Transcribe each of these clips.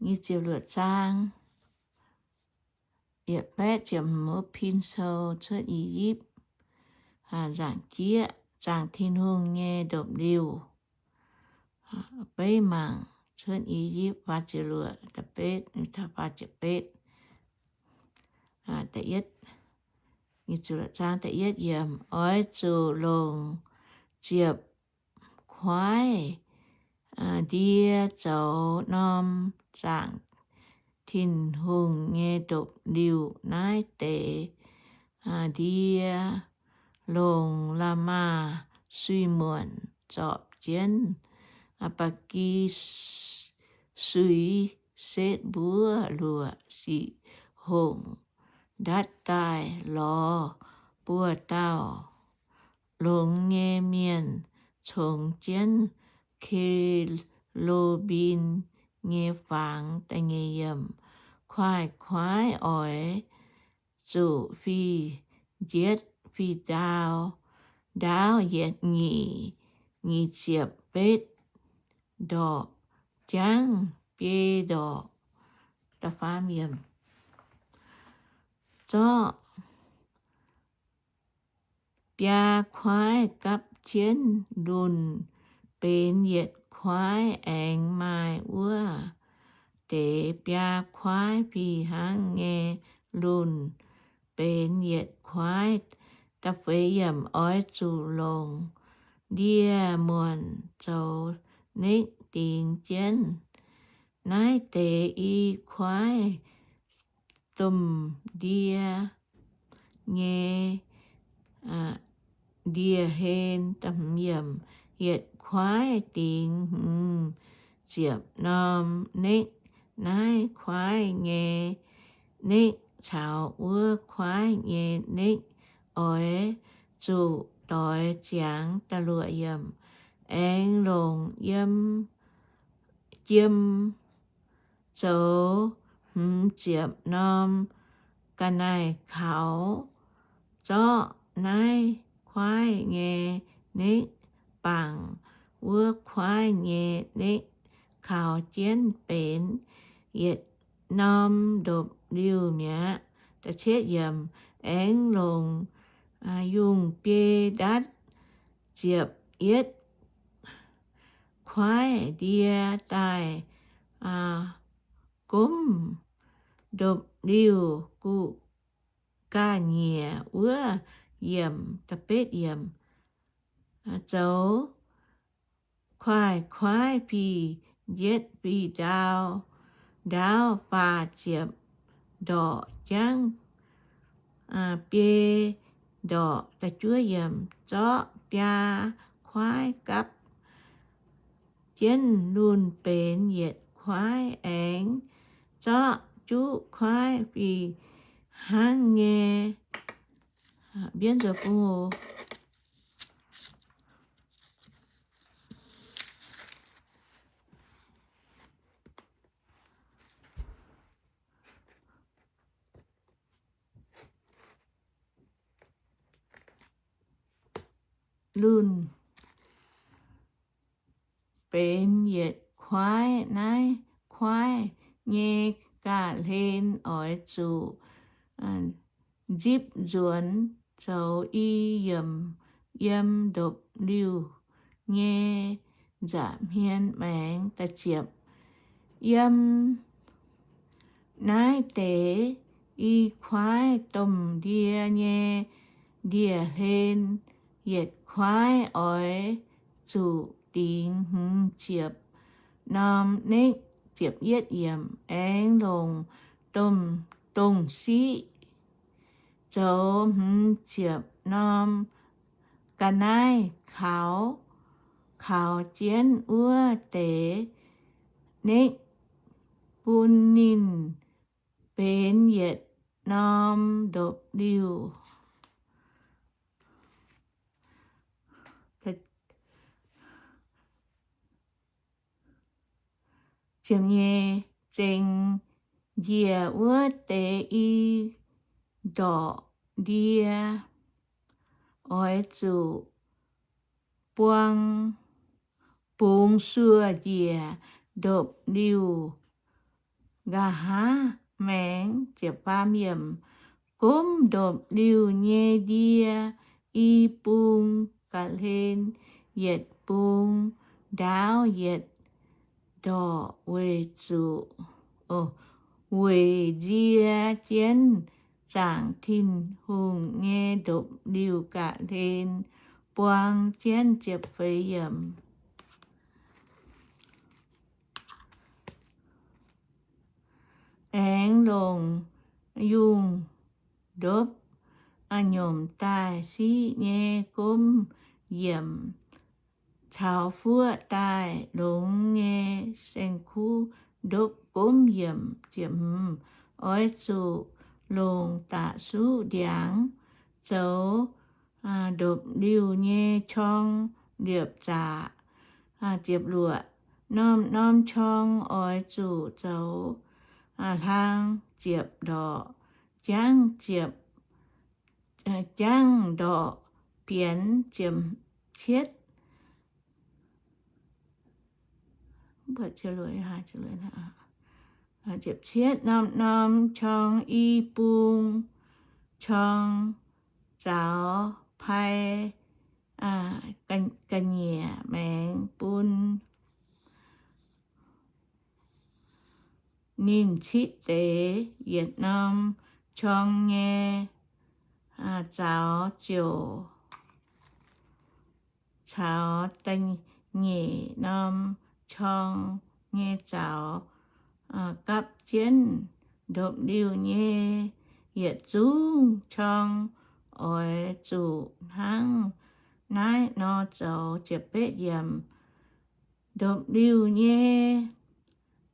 nyic ziepc luoqc zaang, yietc baeqv ziepc hmz, Pin Sou cuotv I^yipv, nzaangc jieqv, zaangc Tin-Hungh nyei ndopv-liuh. Beiv mangc cuotv I^yipv faah ziepc luoqc, da'betv, faah ziepc betv. Da'yietv, nyic ziepc luoqc zaang da'yietv yiemc, oix zuqc longc ziepc kuaaiv ndie zoux norm zaangc Tin-Hungh nyei ndopv-liuh. Naaiv deix ndie longc la'maah suiv-muonc zorpc jienv ba'gi suiv setv mbuov luoqc sic hongc ndatv daaih lorz buoz-dauh longx nyei mienh congx jienv ke^lu^mbim nyei fangx. Da'nyeic yiemc, kuaaiv-kuaaiv oix zuqc fih njietv fih ndaauv, ndaauv yietc nyic, nyic ziepc betv ndorqc, jangv biei ndorqc. Da'faam yiemc, zorqv biaa kuaaiv gapv jienv lunh benx yietc kuaaiv. Aengx maaih wuov deix biaa kuaaiv fih hnangv nyei lunh benx yietc kuaaiv. Da'feix yiemc, oix zuqc longc ndie-muonc zoux nekv dingx jienv. Naaiv deix i kuaaiv domh ndie nyei ndie-hlen. Yietc kuaaiv dingx hmz ziepc norm nekv. Naaiv kuaaiv nyei nekv caux wuov kuaaiv nyei nekv oix zuqc doix ziangx. Da'luoqc yiemc, aengx longc yiem jiem zoux hmz ziepc norm ga'naaiv kaux, zorqv naaiv kuaaiv nyei nekv bangc wuov kuaaiv nyei nekv kaux jienv benx yietc norm ndopv-liuh mi'aqv. Da'cietv yiemc, aengx longc yungh biei ndatv ziepc yietv kuaaiv ndie daaih gomv ndopv-liuh guv ga'nyiec wuov yiemc. Da'betv yiemc, zoux kuaaiv-kuaaiv fih njietv fih ndaauv, ndaauv faah ziepc ndorqc, jangv biei ndorqc. Da'juov yiemc, zorqv biaa kuaaiv gapv jienv lunh benx yietc kuaaiv. Aengx zorqv juqv kuaaiv fih hnangv nyei. Mbienv nzuonx bung oc. Lunh benx yietc kuaaiv. Naaiv kuaaiv nyei ga'hlen oix zuqc nzipv nzuonx zoux i yiemc yiem ndopv-liuh nyei nza'hmien maengx. Da'ziepc, yiem naaiv deix i kuaaiv domh ndie nyei ndie-hlen, yietc kuaaiv oix zuqc dingx hmz ziepc norm nekv. Ziepc yietv yiemc, aengx longc domh dongh siqv zoux hmz ziepc norm ga'naaiv kaux, kaux jienv wuov deix nekv bun ninh benx yietc norm ndopv-liuh. Ziepc nyeic, zengc njiec wuov deix i ndorqc ndie oix zuqc buang, bungx suoh njiec ndopv-liuh nqa'haav maengx. Gomv ndopv-liuh nyei ndie i bung ga'hlen yietc bung ndaauv yietc ndorqc weic zuqc, weic nzie jienv zaangc Tin-Hungh nyei ndopv-liuh ga'hlen buang jienv. Ziepc feix yiemc. Aengx longc yungh ndopv nyomc daaih siqv nyei gomv yiemc caux fuoqv daaih longx nyei saeng-kuv ndopv gomv yiemc. Oix zuqc longc da'suqv ndiangx zoux ndopv-liuh nyei qorng liepc zaqc. Ziepc luoqc. Norm-norm qorng oix zuqc zoux hlang ziepc ndorqc, jangv ziepc, jangv ndorqc bienx ziepc cietv. Ziepc cietv. Norm-norm qorng i bung qorng zaux pai ga'nyiec maengx bun ninh citv deix. Yietc norm qorng nyei zaux ziouc caux da'nyeic norm qorng nyei zaux gapv jienv ndopv-liuh nyei. Yietc zungv qorng oix zuqc hnangv naaiv nor zoux. Ziepc betv yiemc. Ndopv-liuh nyei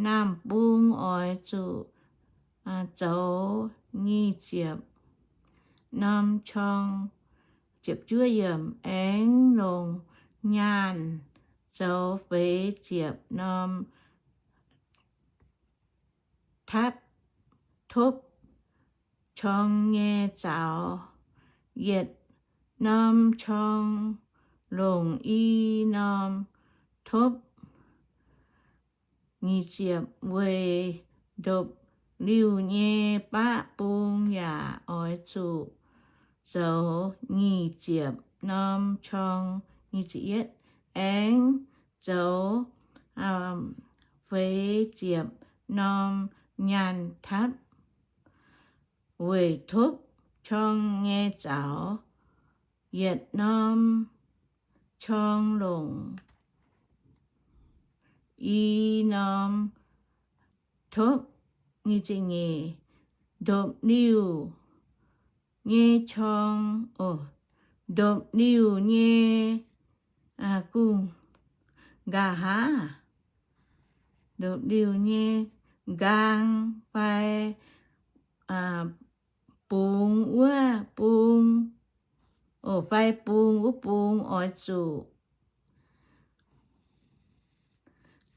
naamh bung oix zuqc zoux nyic ziepc norm qorng. Ziepc juov yiemc. Aengx longc nyaanh zoux feix ziepc norm tapv topv qorng nyei zaux. Yietc norm qorng longc i norm topv. Nyic ziepc. Weic ndopv-liuh nyei baqv bung yaac oix zuqc zoux nyic ziepc norm qorng. Nyic ziepc yietv. Aengx zoux feix ziepc norm nyaanh tapv weic topv qorng nyei zaux. Yietc norm qorng longc i norm topv. Nyic ziepc nyeic. Ndopv-liuh nyei qorng, ndopv-liuh nyei gungx, nqa'haav, ndopv-liuh nyei nqaang fai bungx wuov bung, fai bungx wuov bung oix zuqc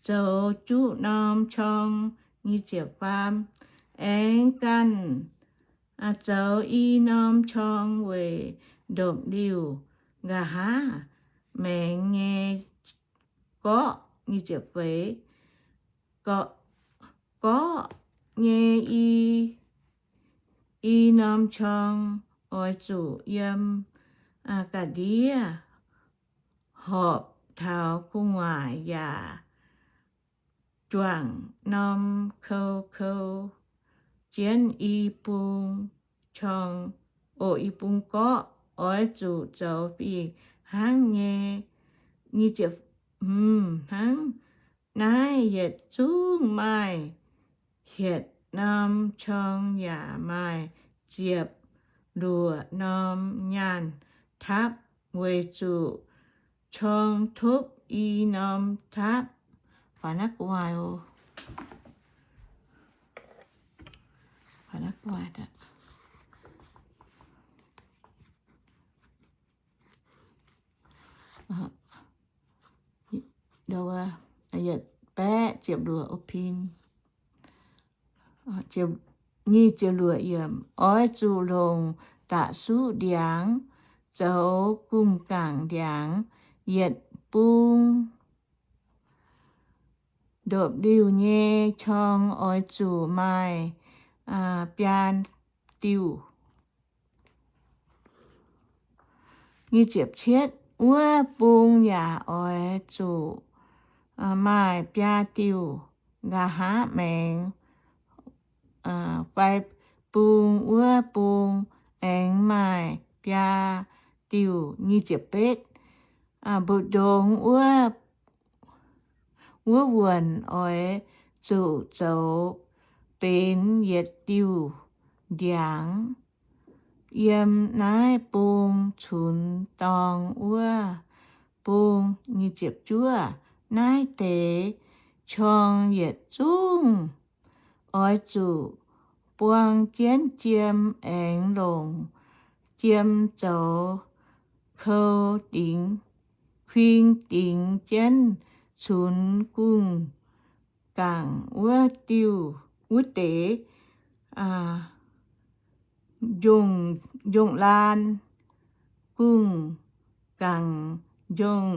zoux juqv norm qorng. Nyic ziepc faam. Aengx ganh zoux i norm qorng weic ndopv-liuh nqa'haav maengx nyei gorqv. Nyic ziepc feix. Gorqv nyei i, i norm qorng oix zuqc yiem ga'ndiev horpc taux gu'nguaaic yaac juangc norm kou kou jienv i bung qorng, o, i bung gorqv oix zuqc zoux fih hnangv nyei. Nyic ziepc hmz. Hnangv naaiv yietc zungv maaih hietc norm qorng yaac maaih ziepc luoqc norm nyaanh tapv weic zuqc qorng topv i norm tapv. Faaux naaiv gu'nguaaic oc. Faaux naaiv gu'nguaaic aqv. Yietc baeqv ziepc luoqc o pin. Nyic ziepc luoqc yiemc. Oix zuqc longc da'suqv ndiangx zoux gungh gangc ndiangx yietc bung. ndopv-liuh nyei qorng oix zuqc maaih biaa diuh. Nyic ziepc cietv, wuov bung yaac oix zuqc maaih biaa diuh nqa'haav maengx, fai bung wuov bung aengx maaih biaa diuh. Nyic ziepc betv, mbu'ndongx wuov, wuov wuonc oix zuqc zoux benx yietc diuh ndiangx. Yiem naaiv bung cunx dorng wuov bung. Nyic ziepc juov, naaiv deix qorng yietc zungv oix zuqc buang jienv jiem aengx longc jiem zoux kou dingx, kuing dingx jienv cunx gungh gangc wuov diuh, wuov deix njongh, njongh laan, gungh gangc njongh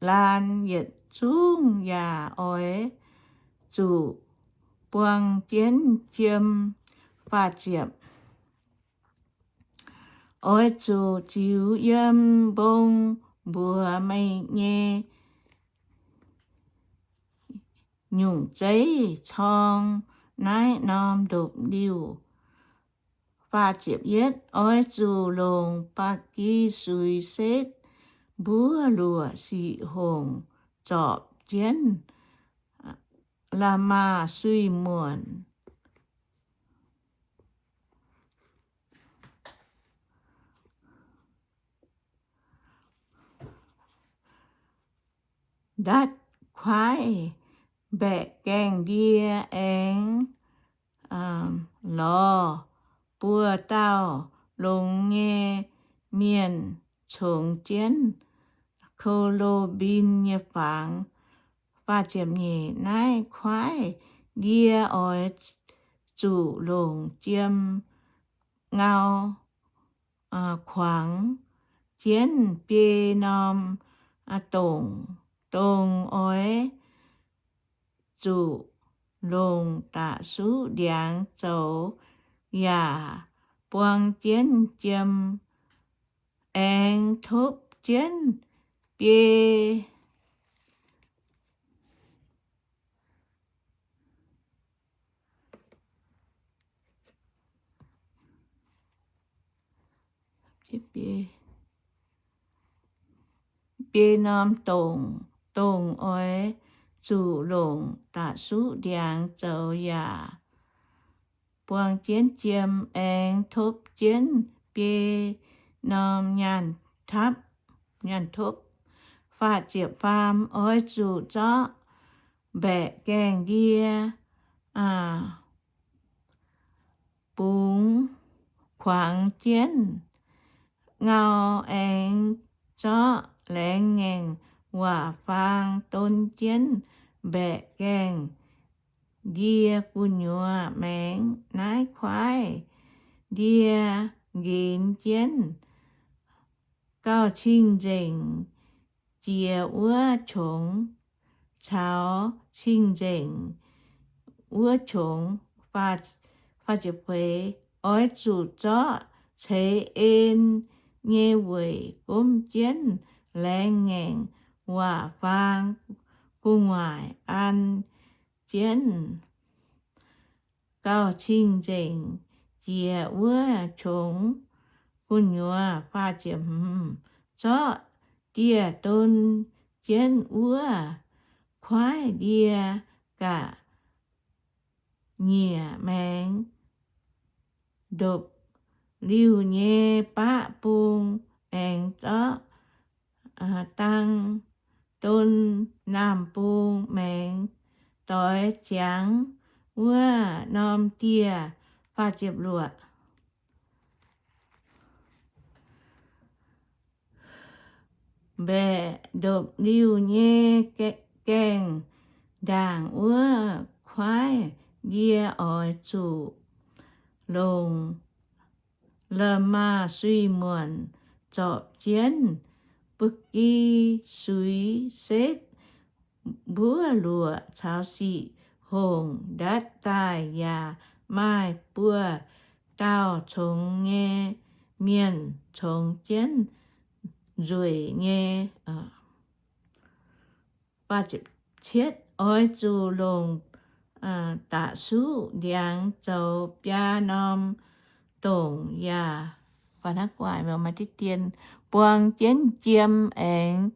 laan yietc zungv yaac oix zuqc buang jienv jiem. Faah ziepc, oix zuqc ziux yiem mbong mbuox meih nyei nyungc zeiv corng naaiv norm ndopv-liuh. Faah ziepc yietv, oix zuqc longc ba'gi suix setv mbuov luoqc sic hongc zorpc jienv la'maah suiv-muonc. Ndatv kuaaiv mbaeqc gaengh ndie aengx lorz buo dauh longx nyei mienh congx jienv ko^lo^mbim nyei fangx. Faah ziepc nyeic, naaiv kuaaiv ndie oix zuqc longc jiem ngau kuangx jienv biei norm dongc. Dongh oix zuqc longc da'suqv ndiangx zoux yaac buang jienv jiem aengx topv jienv biei biei norm dongc. Dongh oix zuqc longc da'suqv ndiangx zoux yaac buang jienv jiem aengx topv jienv biei norm nyaanh tapv, nyaanh topv. Faah ziepc faam, oix zuqc zorqv mbaeqc gaengh ndie bungx kuangx jienv ngau aengx zorqv laengz ngaengc waac faang don jienv mbaeqc gaengh ndie gu'nyuoz maengx. Naaiv kuaaiv ndie nqenx jienv gauh cing-nzengc jiex wuov qongx caux cing-nzengc wuov qongx. Oix zuqc zorqv ceix en nyei weic gomv jienv laengz ngaengc waac faang gu'nguaaic an jienv gauh cing-nzengc jiex wuov qongx gu'nyuoz. Zorqv dieh don jienv wuov kuaaiv ndie ga'nyiec maengx. Ndopv-liuh nyei baqv bung aengx zorqv dang don naamh bung maengx doix ziangx wuov norm dieh. Mbaeqc ndopv-liuh nyei gaengh ndaangc wuov kuaaiv ndie oix zuqc longc la'maah suiv-muonc zorpc jienv ba'gi suix setv mbuov luoqc caux sic hongc ndatv daaih yaac maaih buo dauh congx nyei mienh congx jienv nzueic nyei. Oix zuqc longc da'suqv ndiangx zoux biaa norm dongc yaac buang jienv jiem aengx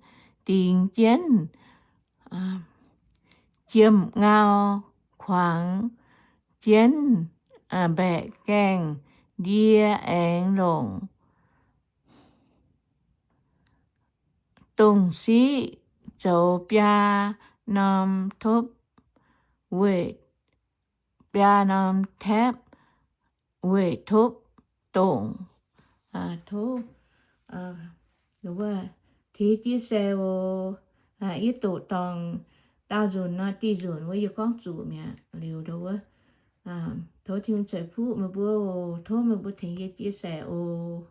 dingx jienv jiem-ngau, kuangx jienv mbaeqc gaengh ndie aengx longc dongh siqv zoux biaa norm topv, weic biaa norm taepv weic topv dongc. Tov, tov chia sẻ oc. Yie doqc dorngc daauh nzunc nor, diuh nzunc wuov yie gorngv zuqc mi'aqv. Liuz ndau wuov, tov Tin-Hungh ceix fuqv meih mbuo oc. Tov meih mbuo tengx yie chia sẻ oc.